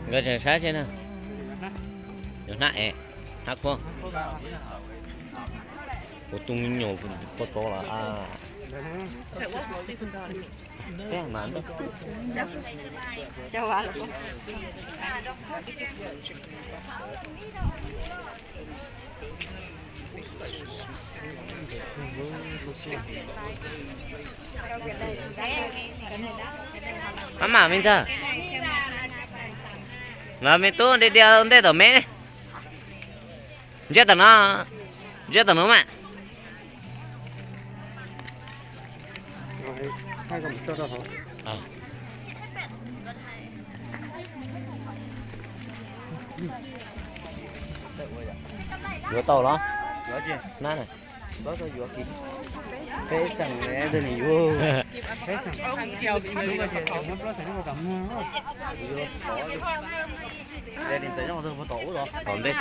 Nkawd tseem saib seb na. Yuav hnab es, hnab khuab. Kuv tus me nyuam kua tod los. Maj mam me ntxawg, los me tub, dhia dhia ntej tom me ne. Ntsiab tom no, ntsiab tom no mas. Yuav tau los? Nab na. Peb xeem, peb xeem. Tom ntej.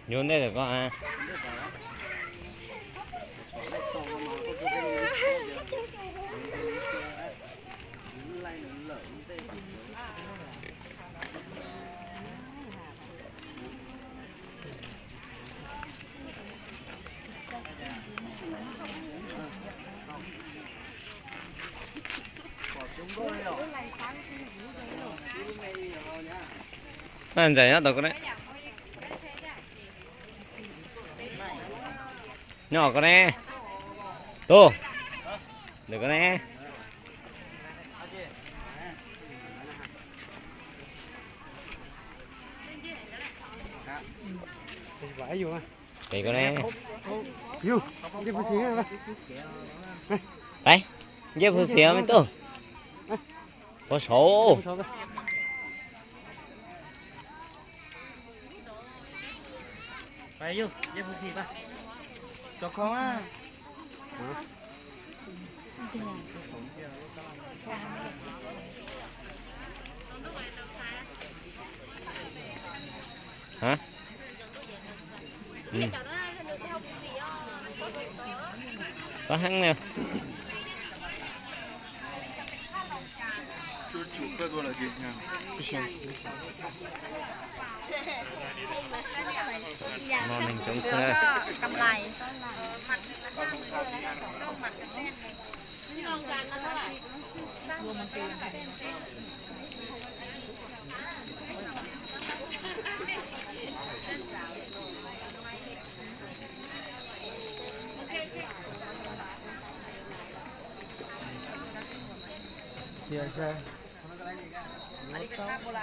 Yus ntej tom ko. Ntxawm nyob tau ko ne. Nyob ko ne. Tus. Ntawm ko ne. Pem ko ne. Ncej phu xim me tub. Ua saud. Hab. Koj heeb na. No neeg coob xwb.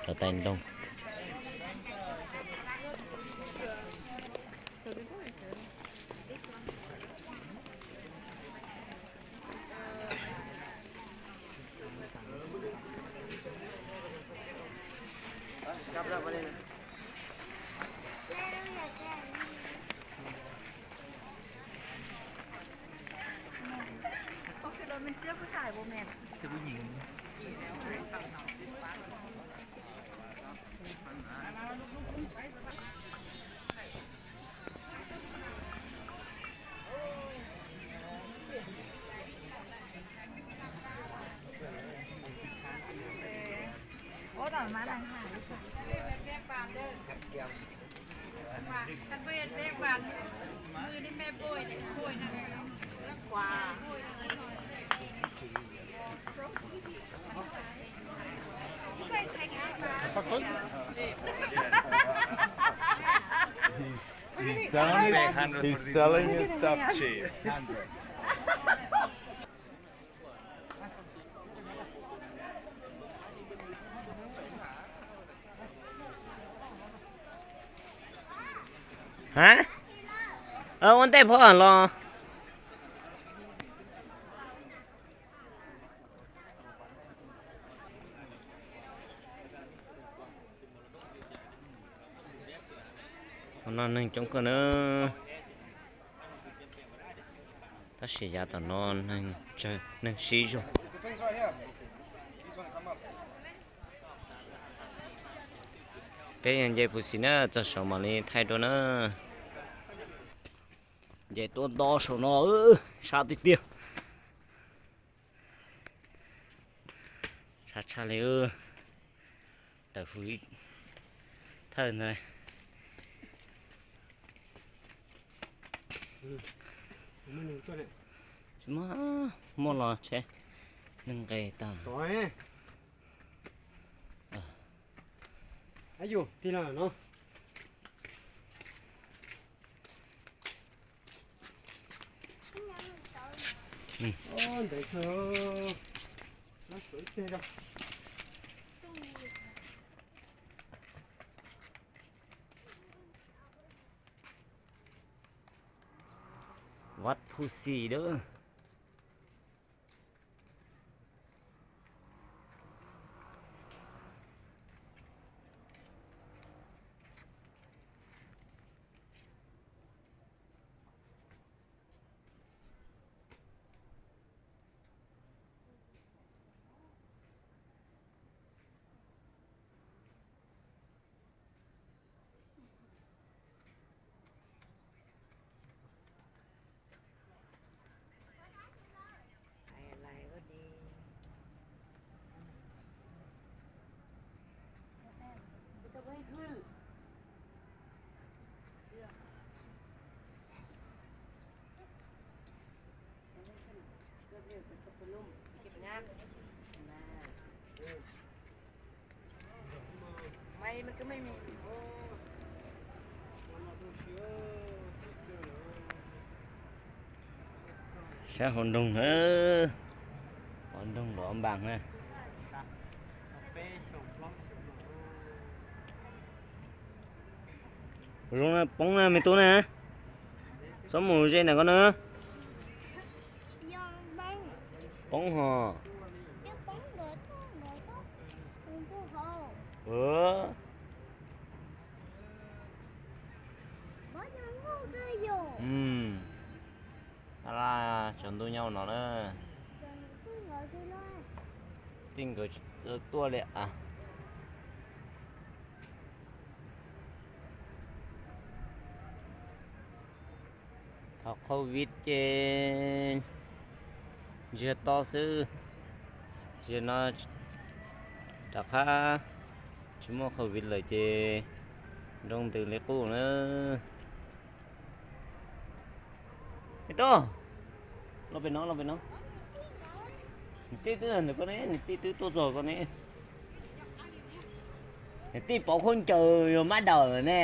Rau tais ntoo. He's selling, he's selling his stuff cheap. Hab, ua ntej phov los. Qhov no neeg coob kawg na, tab sis yav tom no neeg tsawg, neeg sib zog. Peb nce puv xim na, txog saum mam li thaij dua na. Nce tuaj nto saum no, sab tiag tiag. Sab tshaj li, tawm hws thawj ntawd. Tsis muaj, muaj los tsheb neeg nqes tag. Vaj Phu Xi dawb. Sab hauv nroog na, hauv nroog Luam Npas na. Zoo na, poob na me tub na. Txhob mus ze ntawm ko na. Poob hos. Ab, cov ntuj nyob no na. Tij nkawd tuaj li as. Thaum COVID ces ntsiag to xwb, zaum no rov qab tsis muaj COVID lawm ces nroo ntws li qub na. Tij, los pem no, los pem no. Niam tij twb ntawm koj ne, niam tij twb tuaj txog koj ne. Niam tij pov khaub ncaws yuav mab daws ne.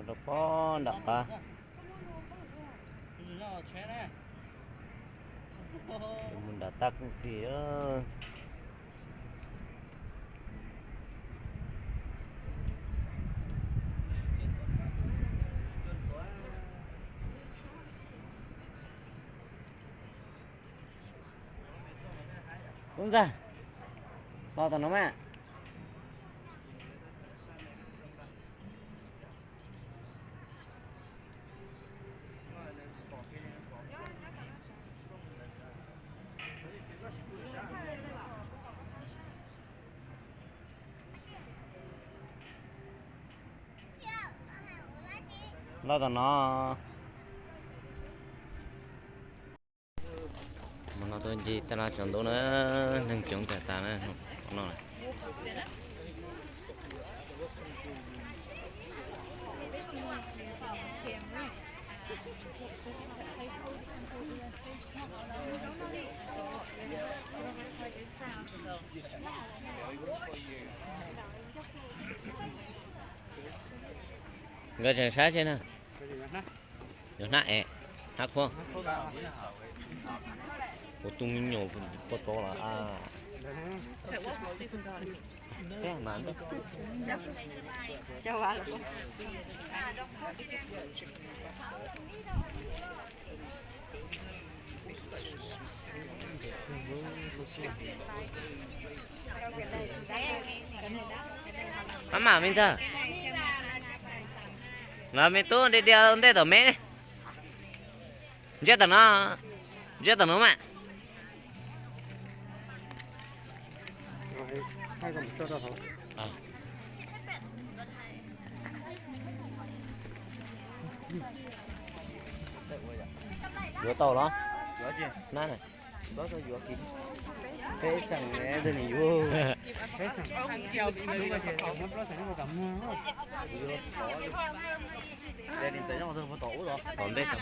Rau pob nram qab. Mus nram tab kooj xim. Tub ntxawg, los tom no mas. Los tom no. Hmo no tuaj ncig taj laj tsaus ntuj na, neeg coob tag tas na. Nkawd tseem saib tsi na. Yuav hnab es, hnab khuab. Ua tus me nyuam puas tau los a. Maj mam me ntxawg. Los me tub, dhia dhia ntej tom me. Ntsiab tom no, ntsiab tom no mas. Yuav tau los? Nab na. Peb xeem ne, ntawd nws yuav. Peb xeem. Ntxawm nyob tom ub los? Tom ntej tom.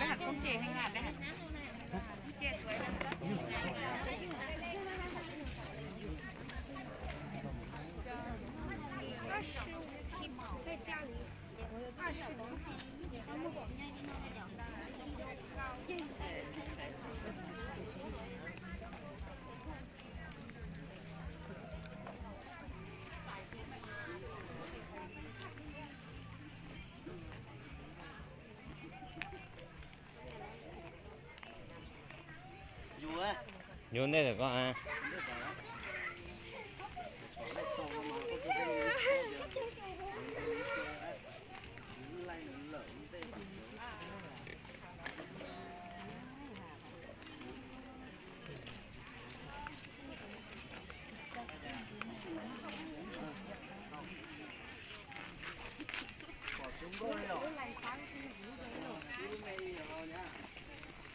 Yuav ntej tom ko.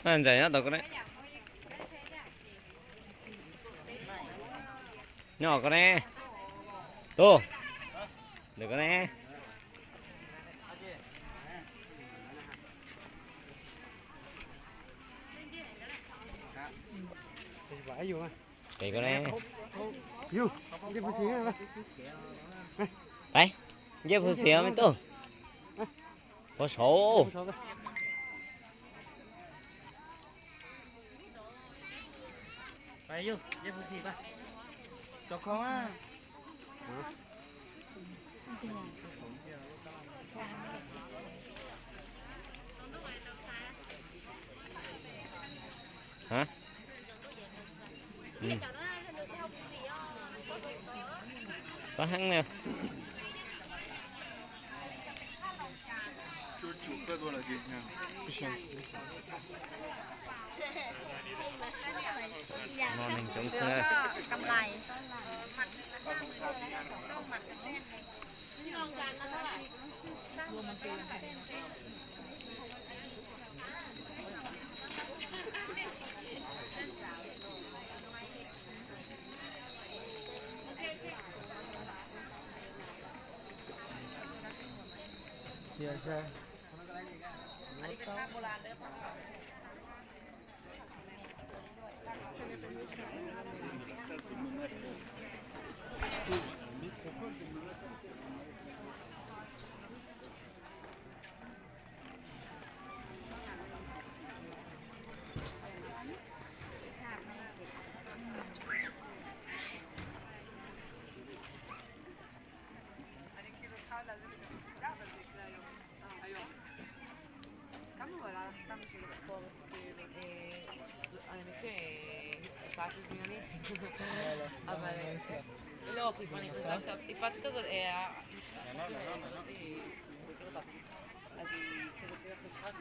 Ntxawm nyob tom ko ne. Nyob ko ne. Tus. Ntawm ko ne. Pem ko ne. Pais, ncej puv xim me tub. Puag saud. Hab. Koj heev na. No neeg coob kawg. Voilà, estamos en los juegos que, eh, hay mucho, eh, espacios, ¿no? Ah, vale. Y luego aquí ponen cosas, y para todo, eh, ah, sí. Así que lo quiero dejar.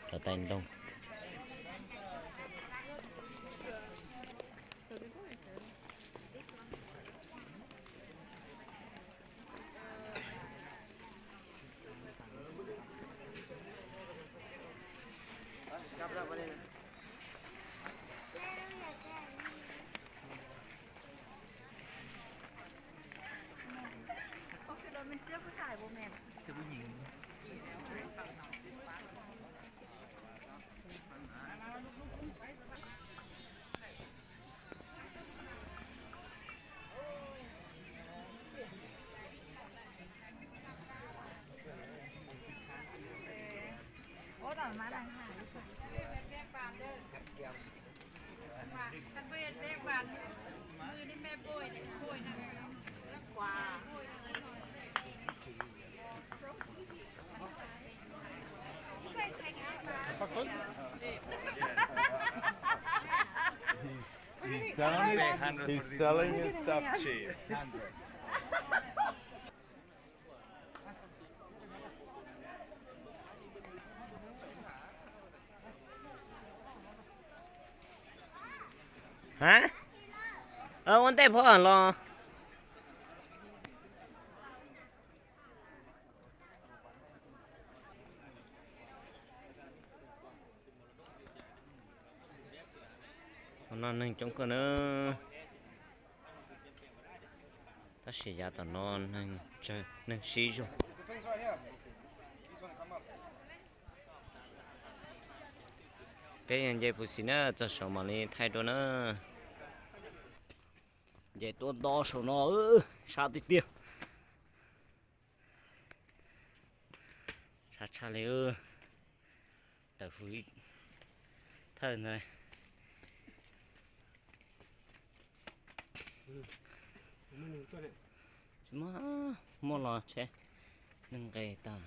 Rau tais ntoog. He's selling, he's selling his stuff cheap. Hab, ua ntej phab los. Qhov no neeg coob kawg na. Tab sis yav tom no neeg tsawg, neeg sib zog. Peb yog nce puv xim na, txog saum mam li thaij dua na. Nce tuaj nto saum no, sab tiag tiag. Sab tshaj li, tawm hws thawj ntawd. Tsis muaj, muaj los tsheb neeg nqes tag.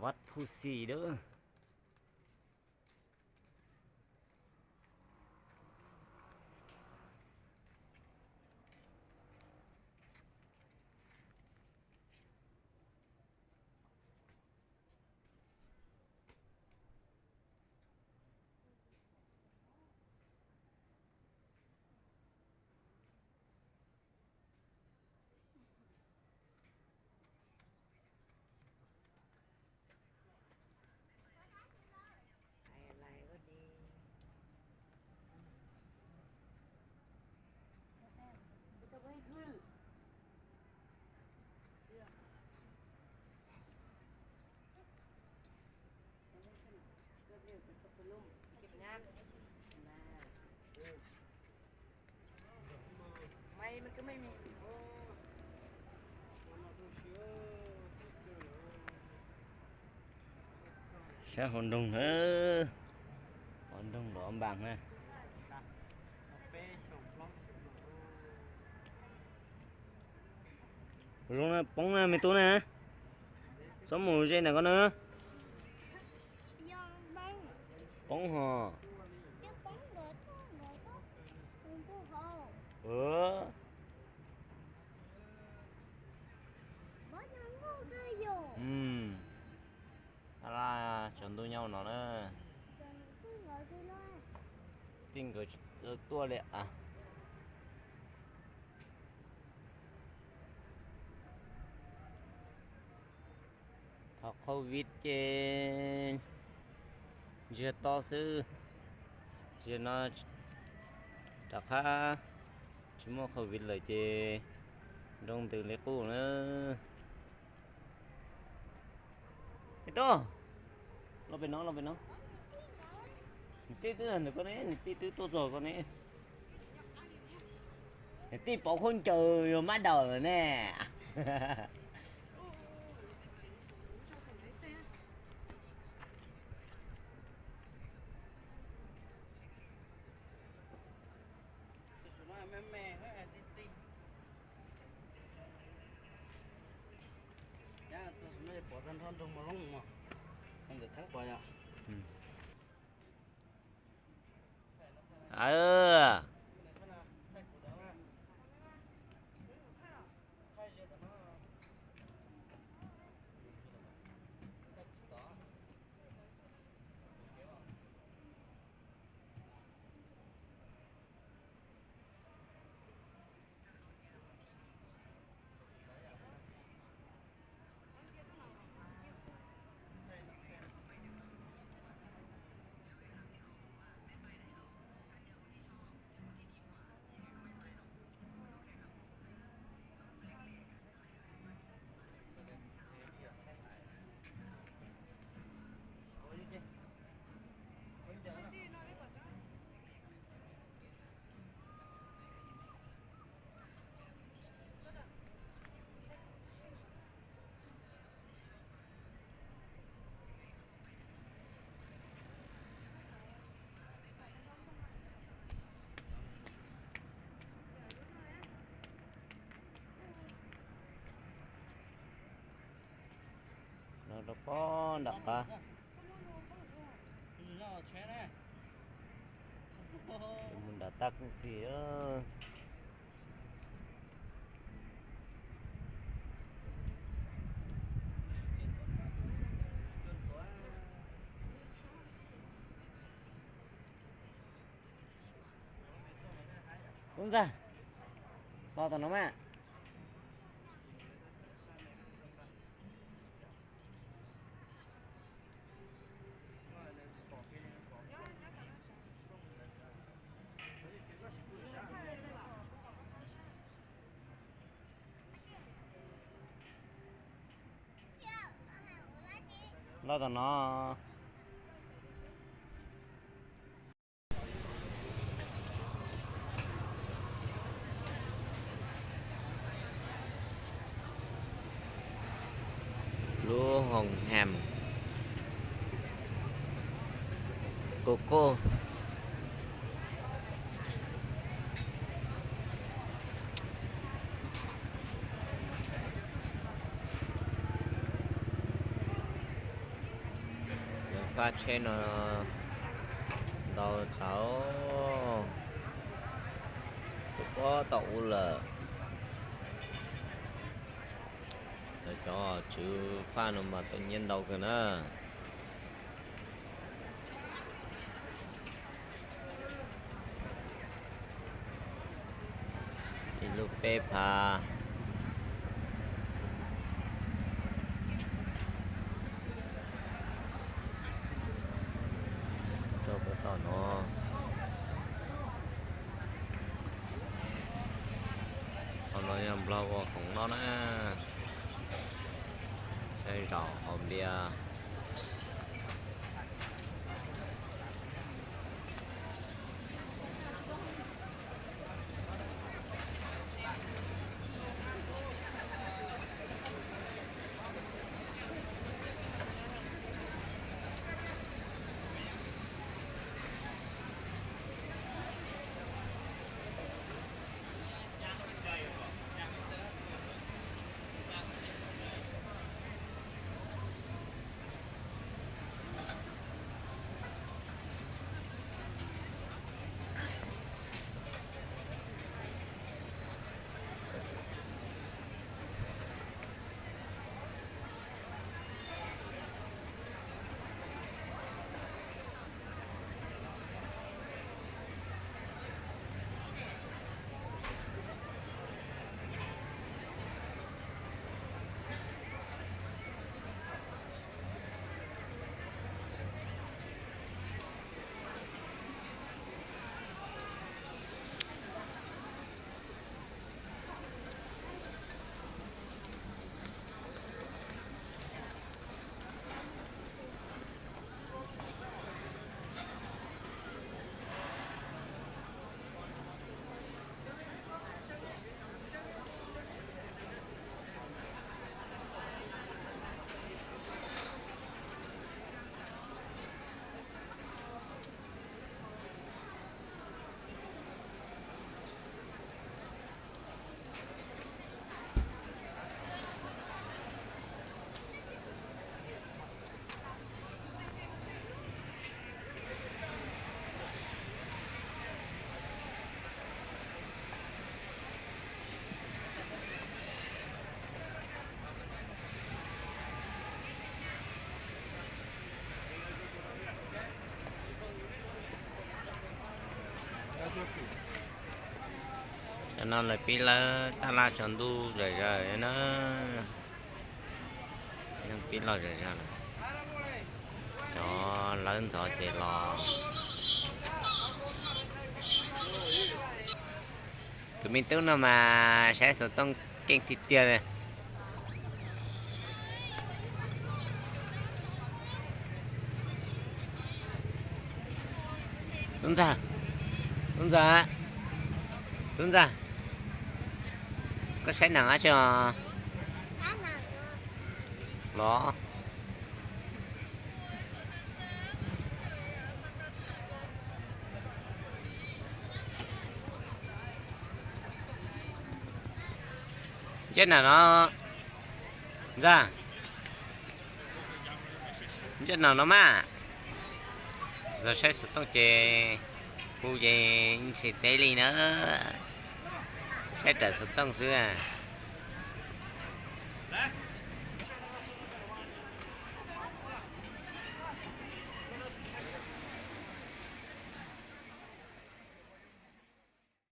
Vaj Phu Xi dawb. Sab hauv nroog na, hauv nroog Luam Npas na. Zoo na, poob na me tub na. Txhob mus ze ntawm ko na. Poob hos. Cov ntuj nyob no na. Tij nkawd tuaj li as. Thaum covid ces ntsiag to xwb, tiam no rov qab tsis muaj covid lawm ces nroo ntws li qub na. Peb tuaj, los pem no, los pem no. Niam tij twb ntawm koj ne, niam tij twb tuaj txog koj ne. Niam tij pov khaub ncaws yog mab daum lawm ne. No rau pob nram qab. Mus nram tab kuj xis. Tub ntxawg, los tom no mas. Los tom no. Lub hoos ham Coco. Lawv faj tsheb no ntau thaum, tsis pob tau ub lawm. Lawv cov tswv faj no mas tau nyiaj ntau kawg na. Ib lub peb phav. Rau puag tom no. Qhov no yog nplog ua khoom noj na. Tsheb zaum haus npias. Cov no lawv pib lawb tab laj tsaus ntuj zom zaws na. Yeej pib loj zom zaws lawm. Cov lawb ntxov ces los. Tus me tub no mas saib xov tooj keej tiag tiag li. Tub ntxawg, tub ntxawg, tub ntxawg, koj saib neeg dab tsi os? Los, ntsej neeg no, ntxawg, ntsej neeg no mas. Txog saib xov tooj ces hu ces yeej tsis teb li na. Saib raws xov tooj xwb.